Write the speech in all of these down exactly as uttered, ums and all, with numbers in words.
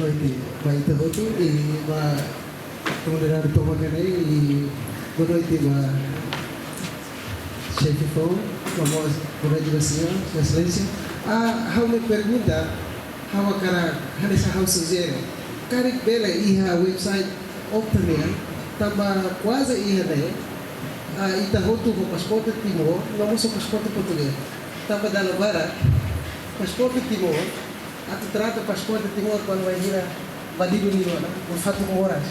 Boa noite ba ita hotu, i ba komunidade tomak ne'e, i boa noite ba xefe foun, boa noite ba señór, Sua Exelénsia. Ah, ha'u-nia pergunta, ha'u hakarak, hanesan ha'u sujere. Karik bele iha website OCTA nian, tanba kuaze iha ne'e, ah, ita hotu ho pasaporte Timor, no mós ho pasaporte portugés. Tanba dala barak, pasaporte Timor, atu trata pasaporte Timor kuandu bainhira válidu liu ona, por fato moras.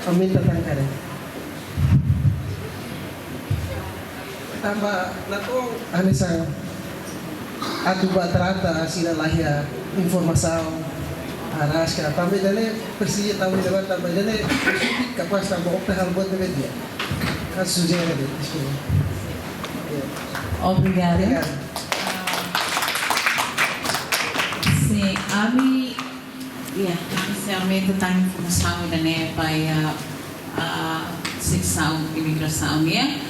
Aumenta tan karik. Tanba natoon hanesan atu ba trata sira la iha informasaun, araska, tanba ida-ne'e presiza tau ida-ne'e, tanba ida-ne'e kapás tanba OCTA halo buat ne'ebé di'ak. Ha'u sujere de'it, deskulpa. Obrigada. Obrigada. Sin, ami, ya, ami sei aumenta tan informasaun ida-ne'e ba iha, ah, seksaun imigrasaun nian.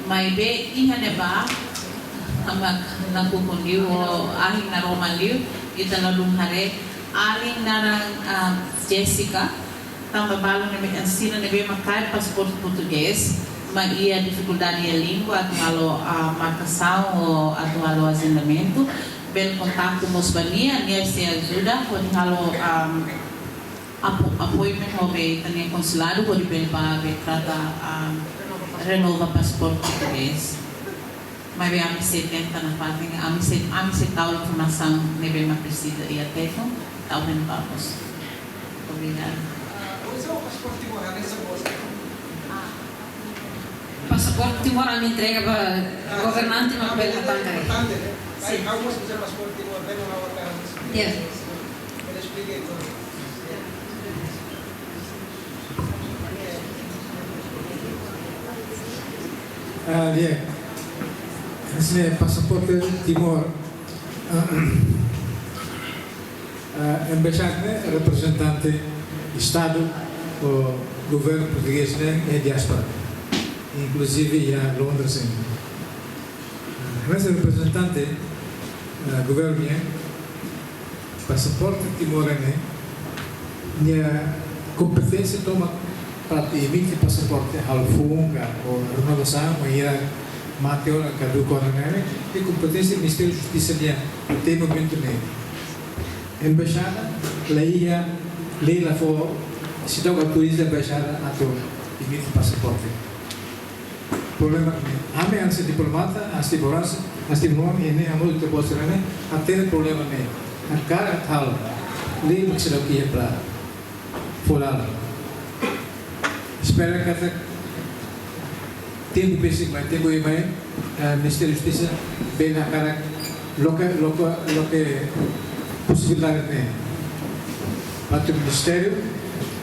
Maibé iha ne'ebá, ami nakukun liu, ou ahi naroman liu, ita ladún haree, alin naran, ah, Jessica, tanba balu ne'ebé, sira ne'ebé mak kaer pasaporte portugés, mak iha difikuldade iha língua atu halo, ah, markasaun ou atu halo ajendamentu, bele kontaktu mós ba nia, nia sei ajuda, hodi halo, ah, apo-, apoiu mai ho be ita-nia konsuladu, hodi bele ba be trata, ah, renova pasaporte portugés. Maibé ami sei tenta nafatin, ami sei, ami sei tau informasaun ne'ebé mak presiza iha Tecno, tau bem vamos. Obrigada. Pasaporte Timor ami entrega ba governante, mak bele hatán karik. Sin. Ya. Ah, di'ak. Hanesan pasaporte Timor, ah, ah, embaixada ne'e reprezentante Estadu ou governu portugés ne'e iha diáspora, inkluzive iha Londres ainda. Ah, hanesan reprezentante, ah, governu nian, pasaporte Timor ne'e, nia kompeténsia tomak parte emite pasaporte, halo funu ka, ou renovasaun, bainhira mate ona, kaduka ona ne'e, ne'e kompeténsia Ministériu Justisa nian, até momentu ne'e. Embaixada, la iha, lei la fó, seidauk autoriza embaixada atu emite pasaporte. Problema ne'e. Ami hanesan diplomata, hanesan seguransa, hanesan timoroan, i ne'e ami ita-boot sira-ne'e, hatene problema ne'e. Hakarak halo. Lei mak seidauk iha para fó dala. Espera katak tempu besik mai, tempu ida mai, eh, Ministériu Justisa bele hakarak loke, loke, loke posibilidade ne'e. Atu Ministériu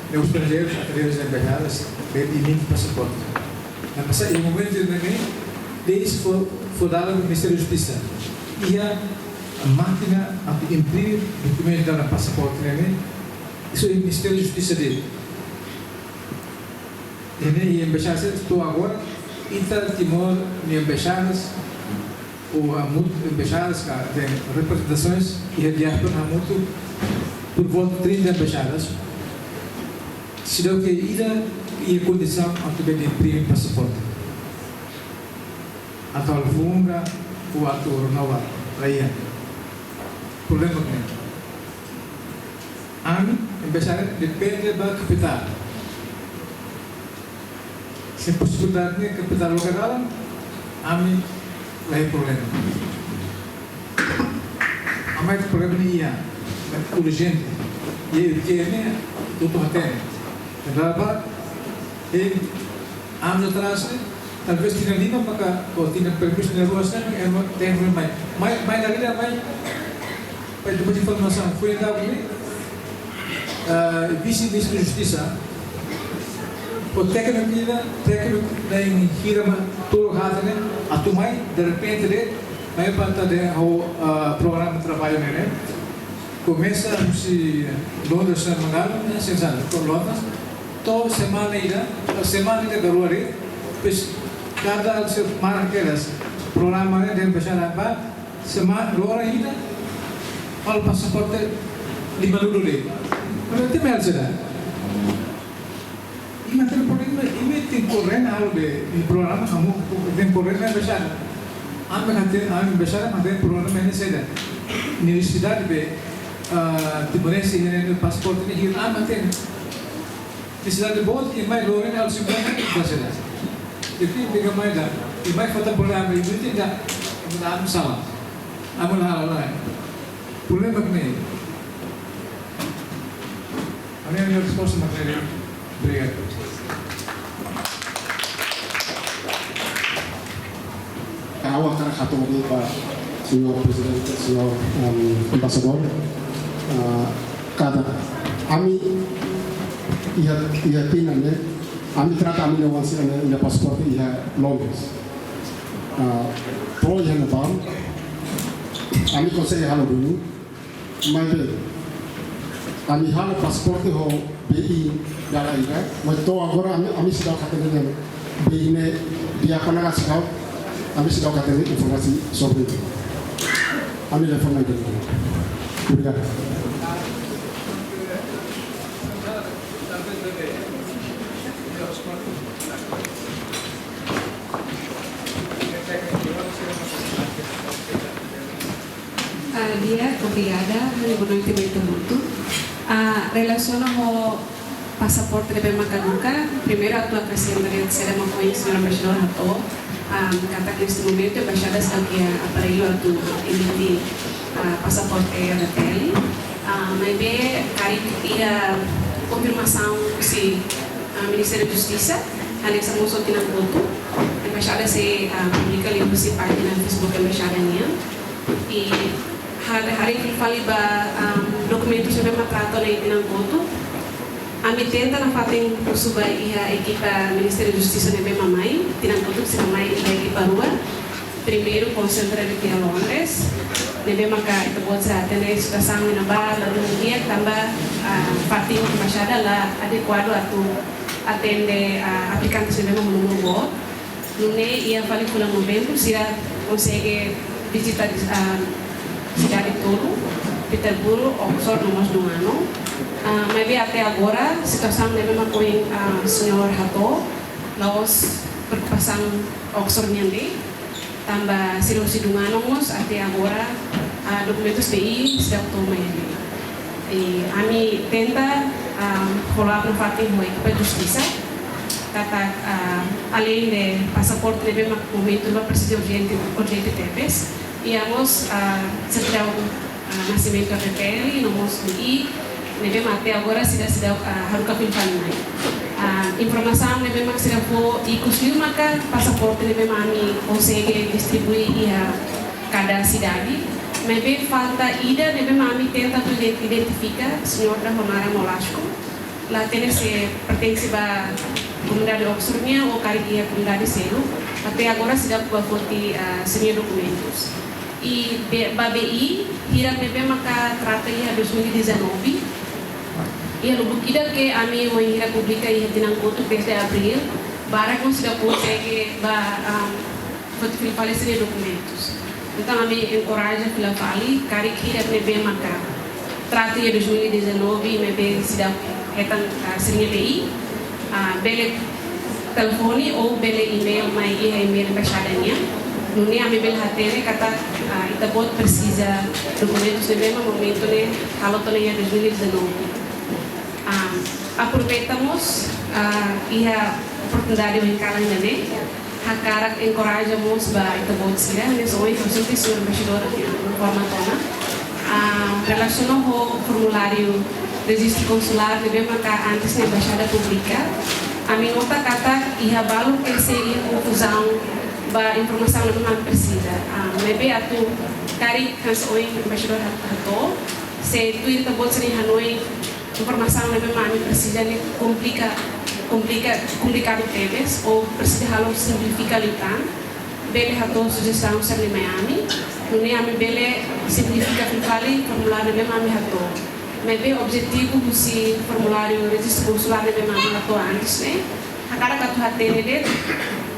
Negósius Estranjeirus, através de embaixadas, bele emite pasaporte. Ne'e pasa, iha momentu ne'e, lei sei fó, fó dala ba Ministériu Justisa. Iha mákina atu imprime dokumentu dala pasaporte ne'e, iha Ministériu Justisa de'it. Ne'e, iha embaixada to'o agora, ita Timor nia embaixadas, ou hamutuk embaixadas ka, tem representações iha diáspora hamutuk por volta trinta embaixadas. Seidauk ida iha kondisaun atu bele imprime pasaporte, atu halo funu ka, ou atu renova, la iha. Problema ne'e. Ami, embaixada depende ba kapitál. Se posibilidade ne'e kapitál loke dalan, ami la iha problema. Ami, problema ne'e iha, urjente. I ke ne'e, tutu hatene. Kenapa? E anos atrás, eh, talvez tinan lima maka, ou tinan permisu tinan rua, eh, ema tenke mai. Mai, mai dala ida mai. Pai, depois de formação, fui andar com ele. Ah, vise-ministru justisa. Ou tékniku ida, tékniku ne'e hira mak tolu haat ne'e, atu mai, derrepente de'it, mai parte de, ah, programa traballu ne'e, ne'e. Komesa husi Londres, se não me engano, ne'e, sensado, por Londres. To'o semana ida, semana ida baru hari, pois, kada semana kedas, programa ne'e, de embaixada ba, semana, loron ida, halo pasaporte limanulu de'it. Kalau Ida-ne'e maka problema, imi tenke koordena halo be, i programa kamu tenke koordena embaixada. Ami hatene, ami embaixada maka problema ne'e saida. Nesesidade be, ah, timorense ne'e pasaporte ne'e hira, ami hatene. Nesesidade boot, imi mai lori halo simples, ne'e saida. Jadi, imi mai ida, imi mai fota problema, imi ida, ami sala. Ami la halo lai. Problema ne'e. Ami-nia resposta mak ne'e. Obrigadu. Ha'u hakarak hato'o ba Señór Prezidente, Señór, em, Embaixadór, ah, katak ami iha, iha tinan ne'e, ami trata ami-nia oan sira-nia pasaporte iha Londres. Ah, to'o iha ne'ebá, ami konsege halo duni, maibé ami halo pasaporte ho B I dala ida, mas to'o agora ami, ami seidauk hatene B I ne'e di'ak ka lae, seidauk, ami seidauk hatene informasi sobre ne'e. Ami telefone mai dulu. Obrigadu. Ah, di'ak, obrigada. Boa noite ba ita hotu. Ah, relasiona ho pasaporte ne'ebé mak kaduka, primeiru atu akresenta de'it saida mak ohin señór embaixadór hato'o, ah, katak neste momentu embaixada seidauk iha aparellu atu emite, ah, pasaporte R T L. Ah, maibé karik iha konfirmasaun husi, ah, Ministériu Justisa, hanesan mós ohin tinan kotuk, embaixada sei, ah, publika liuhusi pájina Facebook embaixada nian. I hare, hare fali ba, am, dokumentus ne'ebé mak trata ona iha tinan kotuk. Ami tenta nafatin husu ba iha ekipa Ministériu Justisa ne'ebé mak mai, tinan kotuk sira mai iha ekipa rua. Primeiru konsentra de'it iha Londres, ne'ebé maka ita-boot sira hatene situasaun iha ne'ebá ladún di'ak tanba, ah, fatin embaixada la adekuadu atu atende, ah, aplikante sira ne'ebé mak númeru boot. Nune'e iha fali fulan Novembru, sira konsege vizita, ah, sidade tolu, Peterborough, Oxford, no mós Dungano. Ah, maibé até agora, situasaun ne'ebé mak ohin, ah, señór hato'o, la'ós preokupasaun Oxford nian de'it, tanba sira husi Dungano mós até agora, ah, dokumentus B I seidauk to'o mai. I ami tenta, ah, follow up nafatin ho ekipa Justisa, katak, ah, aleinde pasaporte ne'ebé mak momentu ne'ebá presiza urjente, urjente tebes, iha mós, ah, sertifikadu, ah, nasimentu R T L, no mós B I, ne'ebé mak até agora sira seidauk, ah, haruka fila fali mai. Ah, informasaun ne'ebé mak sira fó ikus liu maka pasaporte ne'ebé mak ami konsege distribui iha kada sidade. Maibé falta ida ne'ebé mak ami tenta atu iden-, identifika, señór Dahonara Molasco. La hatene se pertense ba komunidade Oxford nian ou karik iha komunidade seluk. Até agora seidauk bá foti, ah, sira-nia dokumentus. I be-, ba B I, hirak ne'ebé maka trata iha dois mil e dezanove. Iha lubuk ida ke ami ohin hirak publika iha tinan kotuk desde Abríl, barak mós seidauk konsege bá, am, foti fila fali sira-nia dokumentus. Entaun, ami enkoraja fila fali, karik hirak ne'ebé maka trata iha dois mil e dezanove, maibé seidauk hetan, ah, sira-nia B I, ah, bele telefone ou bele email mai iha email embaixada nian. Nune'e ami bele hatene katak, ah, ita-boot presiza dokumentus ne'ebé mak momentu ne'e halo to'o iha dois mil e dezanove. Ah, aproveita mós, ah, iha oportunidade ohin kalan ida-ne'e, hakarak enkoraja mós ba ita-boot sira, hanesan ohin ha'u sente señór embaixadór informa tiha ona. Ah, relasiona ho formuláriu rejistu konsulár ne'ebé maka antes ne'e embaixada publika, ami nota katak iha balu ke sei iha konfuzaun ba informasaun ne'ebé mak presiza. Ah, maibé atu karik hanesan ohin embaixadór hat-, hato'o, se tuir ita-boot sira-nia hanoin informasaun ne'ebé mak ami presiza ne'e komplika, komplika, komplikadu tebes, ou presiza halo simplifika liután, bele hato'o sujestaun sira-ne'e mai ami, nune'e ami bele simplifika fila fali formuláriu ne'ebé mak ami hato'o. Maibé objetivu husi formuláriu rejistu konsulár ne'ebé mak ami hato'o antes ne'e, hakarak atu hatene de'it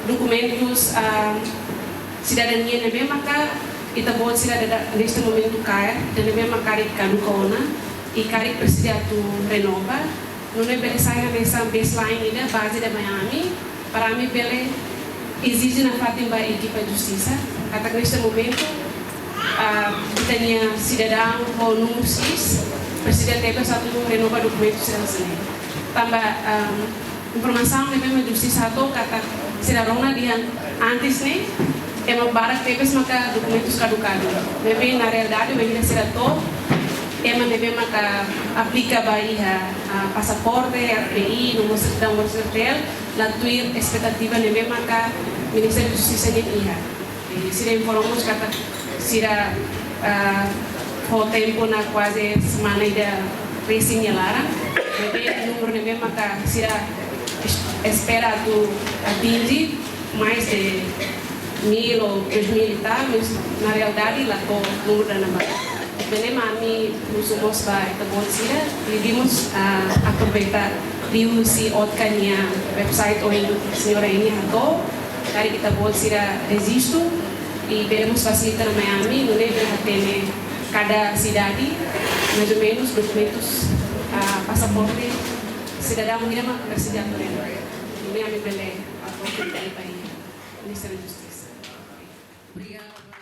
dokumentus, ah, sidadania ne'ebé maka ita-boot sira dada neste momentu kaer, ida ne'ebé maka karik kaduka ona, i karik presiza atu renova, nune'e bele sai hanesan baseline ida, baze ida mai ami, para ami bele ezije nafatin ba ekipa justisa, katak neste momentu, ah, ita-nia sidadaun ho númeru X presiza tebes atu renova dokumentu sira hanesan ne'e. Tanba, ah, informasaun ne'ebé mak justisa hato'o katak sira rona dehan antes ne'e, ema barak tebes maka dokumentus kadukadu. Maibé na realidade, wainhira sira to'o, ema ne'ebé maka aplika ba iha, ah, pasaporte, R T I, no mós sertifikadu moris R T L, la tuir espetativa ne'ebé maka Ministériu Justisa nian iha. I sira informa mós katak sira, ah, fó tempu ona kuaze semana ida resin nia laran. Maibé númeru ne'ebé maka sira es-, espera atu atinje mais de mil ou dois mil e tal, mas na realidade la to'o númeru ida-ne'ebá. Maibé ami husu mós ba ita-boot sira, pedimos, ah, aproveita liuhusi Otka nia website ohin señora Eni hato'o, karik ita-boot sira rejistu, i bele mós fasilita ona mai ami, nune'e bele hatene kada sidade, mais ou menus, dokumentus, ah, pasaporte, sidadaun hira mak presiza atu renova. Nune'e ami bele, ah, konfirma ba iha Ministériu Justisa. Obrigada.